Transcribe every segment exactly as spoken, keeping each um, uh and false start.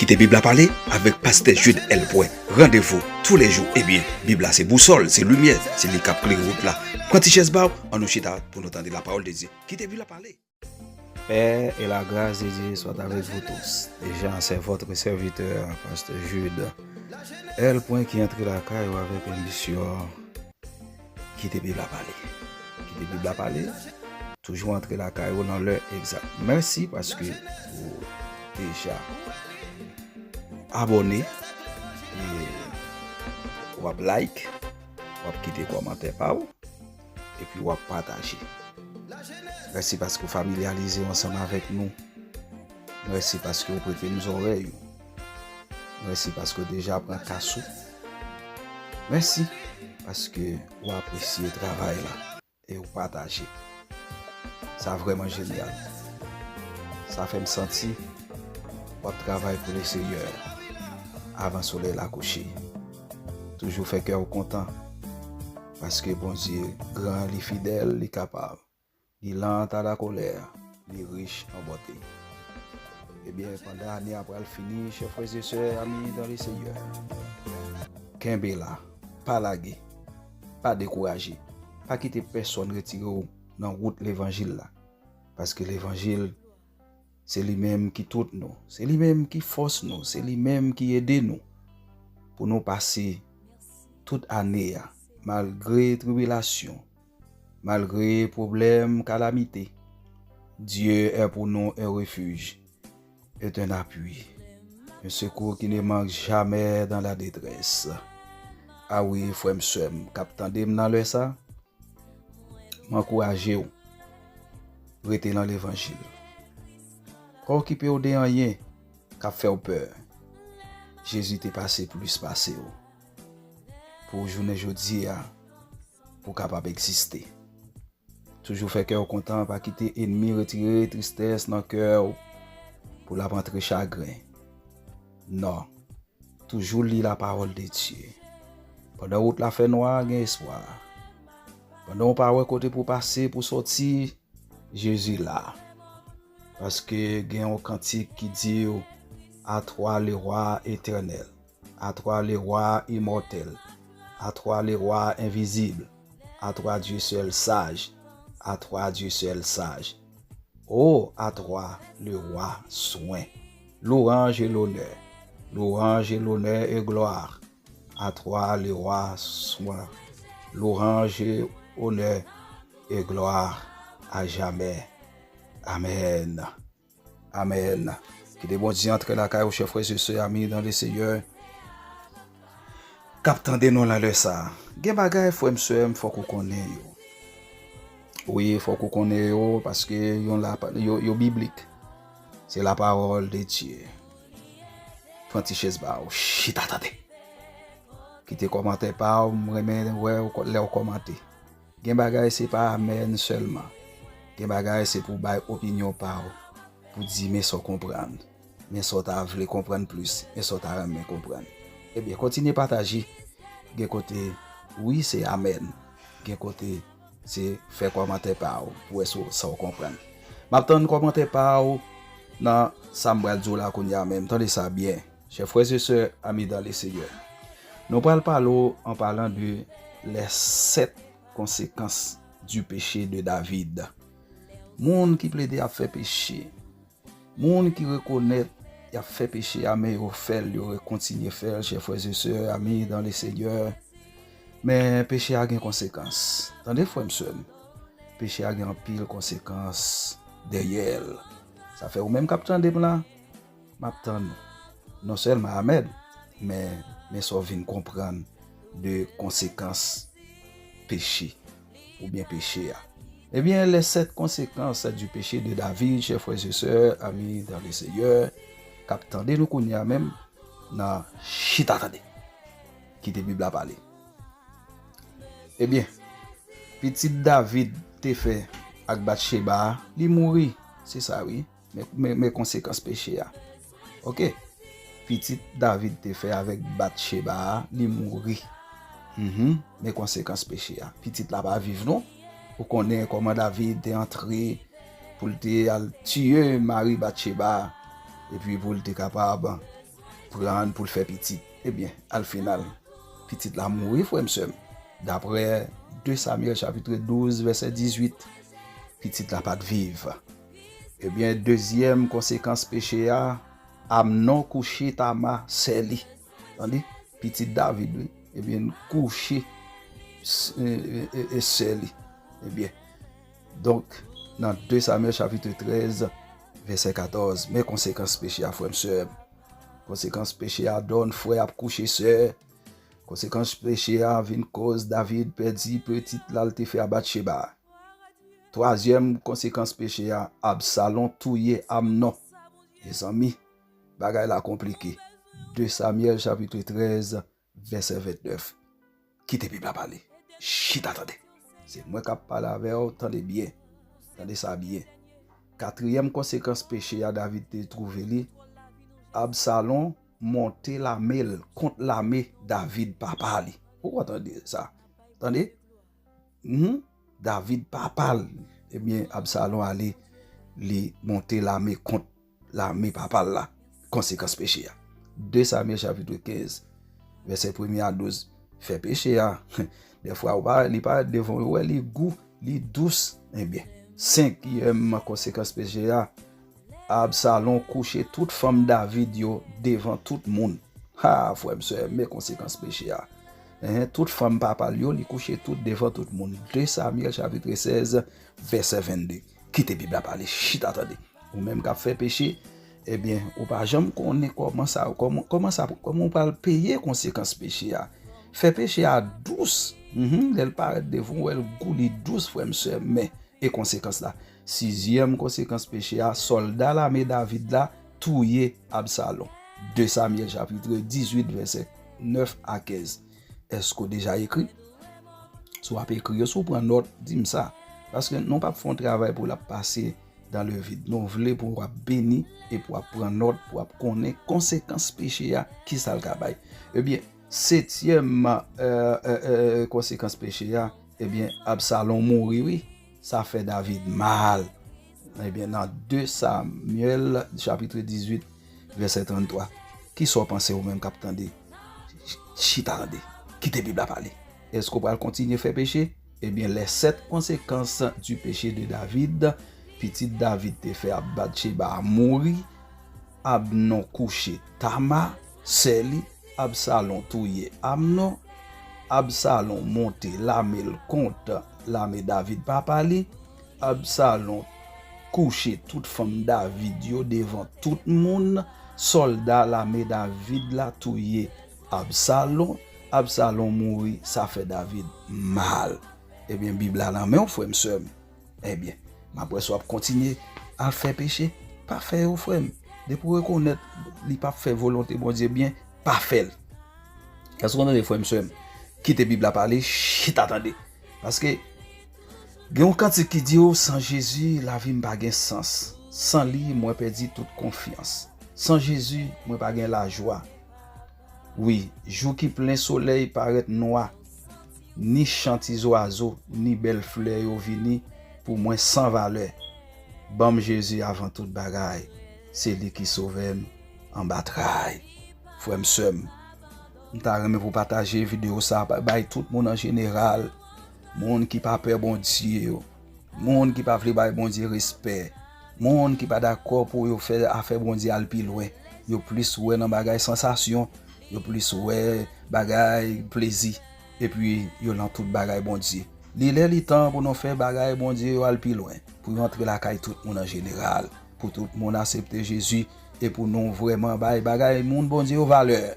Kite Bib la pale avèk pastè Jude L. Pwen. Randevou tou lè jou. Ebyen, Bib la se bousòl, se limyè, se li k ap klere wout la. Pran ti chèz ba w, ann nou chita pou nou tande lapawòl de Dye. Kite Bib la pale. Paix et la grâce de Dieu soit avec vous tous. Déjà, c'est votre serviteur, pasteur Jude L. Pwen, ki antre lakay ou avèk emisyon Kite Bib la pale. Kite Bib la pale. Toujou antre lakay ou nan lè egzak. Mèsi paske ou deja abòne, e w ap like, w ap kite kòmantè pa w, epi w ap pataje. Mèsi paske w familyalize w ansanm avèk nou. Mèsi paske w prete m zòrèy ou. Mèsi paske w deja pran kas ou. Mèsi paske w apresye travay la e w pataje. Sa vrèman jenyal. Sa fè m santi w ap travay pou Lesenyè avan solèy la kouche. Toujou fè kè w kontan, paske Bondye gran, li fidèl, li kapab. Li lant a la colère, li rich an bonte. Ebyen, pandan ane a pral fini, chè frè e sè, ami dan Lesenyè, kenbe la, pa lage, pa dekouraje, pa kite pèsonn retire w nan wout levanjil la. Paske levanjil, se li menm ki tout nou, se li menm ki fòs nou, se li menm ki ede nou pou nou pase tout ane a, malgre tribilasyon, malgre pwoblèm, kalamite. Dieu est pour nous un refuge et un appui, un secours qui ne manque jamais dans la détresse. A wi, frè m, sè m, k ap tande m nan lè sa, m ankouraje w, rete nan levanjil. Pa okipe w de anyen k ap fè w pè. Jezi te pase plis pase w pou jounen jodi a, pou w kapab egziste. Toujou fè kè w kontan, pa kite ènmi retire tristès nan kè w pou l ap antre chagren. Non. Toujou li lapawòl de Dye. Pandan wout la fè nwa, gen espwa. Pandan w pa wè kote pou pase, pou sòti, Jezi la. Paske gen yon kantik ki di w, à toi le roi éternel, à toi le roi immortel, à toi le roi invisible, à toi Dieu seul sage, à toi Dieu seul sage. Oh, à toi le roi soin, louange et l'honneur, louange et l'honneur et gloire, à toi le roi soin, louange et honneur et gloire à jamais. Amèn. Amèn. Kite Bondye antre lakay ou, chè frè e sè, ami dan Lesenyè, k ap tande nou nan lè sa a. Gen bagay, frè m, sè m, fòk ou konnen yo. Wi, fòk ou konnen yo, paske yon la, yo, yo biblik. Se lapawòl de Dye. Pran ti chèz ba w, chita tande. Kite kòmantè pa w, m renmen wè w kò-, lè w kòmante. Gen bagay se pa amèn sèlman. Gen bagay se pou w bay opinyon pa w, pou w di men sa w konprann, men sa w ta vle konprann plis, men sa w ta renmen konprann. Ebyen, kontinye pataje. Gen kote, wi, se amèn. Gen kote, se fè kòmantè pa w pou wè si w, sa w konprann. M ap tann kòmantè pa w nan sa m pral di w la kounye a menm. Tande sa byen, chè frè e sè, ami dan Lesenyè. Nou pral pale w an palan de les sept conséquences du péché de David. Moun ki plede ap fè peche, moun ki rekonèt y ap fè peche a, men yo fè l, yo kontinye fè l, chè frè e sè, ami dan Lesenyè. Men peche a gen konsekans. Tande, frè m, sè m. Peche a gen anpil konsekans dèyè l. Sa fè ou menm k ap tande m la, m ap tann ou. Non sèlman amèn, men, men sa w vin konprann de konsekans peche, oubyen peche a. Ebyen, les sept conséquences du péché de David, chè frè e sè, ami dan Lesenyè, k ap tande nou kounye a menm nan chita tande. Kite Bib la pale. Ebyen, pitit David te fè ak Batcheba a, li mouri. Se sa, wi. Men, men, men konsekans peche a. Oke. Pitit David te fè avèk Batcheba a, li mouri. Mhm. Men konsekans peche a. Pitit la pa viv non. Ou konnen kòman David te antre pou l te al tiye mari Batcheba a, epi pou l te kapab pran l pou l fè pitit. Ebyen, al final, pitit la mouri, frè m, sè m. Daprè de Samyèl chapit douz, vèsè dizuit, pitit la pa t viv. Ebyen, dezyèm konsekans peche a, Amnon kouche Tama, sè li. Tande? Pitit David, wi. Ebyen, l kouche s- e, e, e, e sè li. Ebyen, donk, nan de Samyèl chapit trèz, vèsè katòz, men konsekans peche a, frè m, sè m. Konsekans peche a, donn frè ap kouche sè. Konsekans peche a vin koz David pèdi pitit la l te fè a Batcheba. Twazyèm konsekans peche a, Absalon touye Amnon. Mezanmi, bagay la konplike. de Samyèl chapit trèz, vèsè vennèf. Kite Bib la pale. Chita tande. Se mwen k ap pale avè w, tande byen. Tande sa byen. Katriyèm konsekans peche a David te twouve li, Absalon monte lame l kont lame David papa li. Ou konn tande sa? Tande? Mhm. David papa l. Ebyen, Absalon ale, li monte lame kont lame papa l la. Konsekans peche a. de Samyèl chapit kenz, vèsè premye a douz. Fè peche a. Dèfwa, ou pa, li parèt devan w, ou wè li gou, li dous. Ebyen, senkyèm konsekans peche a, Absalon kouche tout fanm David yo devan tout moun. Ha, frè m, sè m, men konsekans peche a. Enhen, tout fanm papa l yo, li kouche tout devan tout moun. de Samyèl chapit sèz, vèsè vennde. Kite Bib la pale, chita tande. Ou menm k ap fè peche, ebyen, ou pa janm konnen kòman sa, kòman, kòman sa, kòman ou pral peye konsekans peche a. Fè peche a dous, mhm, lè l parèt devan w, wè l gou, li dous, frè m, sè m, men e konsekans la. Sizyèm konsekans peche a, sòlda lame David la touye Absalon. de Samyèl chapit dizuit, vèsè nèf a kenz. Èske w deja ekri? Si w ap ekri yo, si w pran nòt, di m sa. Paske nou p ap fè yon travay pou l ap pase dans le vide. Nou vle pou w ap beni e pou w ap pran nòt, pou w ap konnen konsekans peche a, ki sa l ka bay. Ebyen, setyèm, e, e, e, konsekans peche a, ebyen, Absalon mouri, wi. Sa fè David mal. Ebyen, nan de Samyèl, chapit dizuit, vèsè tranntwa, kisa w panse ou menm k ap tande? Chita tande. Kite Bib la pale. Èske w pral kontinye fè peche? Ebyen, les sept conséquences du péché de David, pitit David te fè a Batcheba a mouri, Amnon kouche Tama, sè li, Absalon touye Amnon, Absalon monte lame l kont lame David papa li, Absalon kouche tout fanm David yo devan tout moun, sòlda lame David la touye Absalon, Absalon mouri, sa fè David mal. Ebyen, Bib la nan men w, frè m, sè m. Ebyen, m ap wè si w ap kontinye al fè peche. Pa fè yo, frè m. Depi w rekonèt li p ap fè volonte Bondye byen, pa fè l. Èske w tande, frè m, sè m? Kite Bib la pale, chita tande. Paske gen yon kantik ki di w, san Jezi, lavi m pa gen sans. San li, mwen pèdi tout konfyans. San Jezi, mwen pa gen lajwa. Wi, jou ki plen solèy parèt nwa. Ni chan ti zwazo, ni bèl flè yo vini pou mwen san valè. Ban m Jezi avan tout bagay. Se li ki sovè m anba tray. Frè m, sè m, m ta renmen pou pataje videyo sa a bay tout moun an jeneral, moun ki pa pè Bondye yo, moun ki pa vle bay Bondye respè, moun ki pa dakò pou yo fè afè Bondye al pi lwen. Yo plis wè nan bagay sansasyon, yo plis wè bagay plezi, epi yo nan tout bagay Bondye. Li lè li tan pou nou fè bagay Bondye yo al pi lwen, pou yo antre lakay tout moun an jeneral, pou tout moun aksepte Jezi, e pou nou vrèman bay bagay moun Bondye yo valè,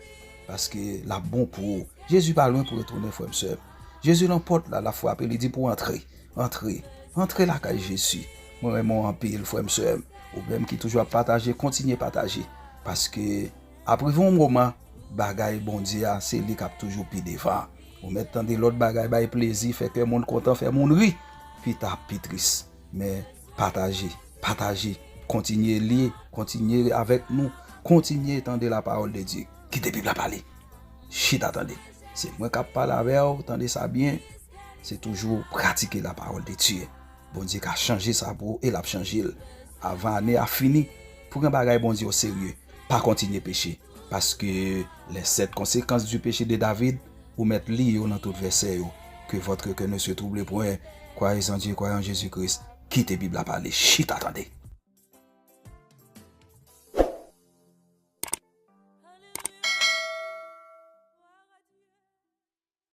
paske l ap bon pou ou. Jezi pa lwen pou retounen, frè m, sè m. Jezi nan pòt la, l ap frape, li di pou antre, antre, antre lakay Jezi. Mwen renmen w anpil, frè m, sè m. Ou menm ki toujou ap pataje, kontinye pataje, paske ap rive yon moman, bagay Bondye a, se li k ap toujou pi devan. Ou mèt tande lòt bagay bay plezi, fè kè moun kontan, fè moun ri, pita ap pi tris. Men pataje, pataje, kontinye li, kontinye avèk nou, kontinye tande la parole de Dieu. Kite Bib la pale. Chita tande. Se mwen k ap pale avè w, tande sa byen. Se toujou pratike la parole de Dieu. Bondye ka chanje sa pou ou e l ap chanje l. Avan ane a fini, pran bagay Bondye o serye. Pa kontinye peche. Parce que les sept conséquences du péché de David, ou mèt li yo nan tout vèsè yo. Que votre cœur ne se trouble point, croyez en Dieu, croyez en Jésus-Christ. Kite Bib la pale, chita tande.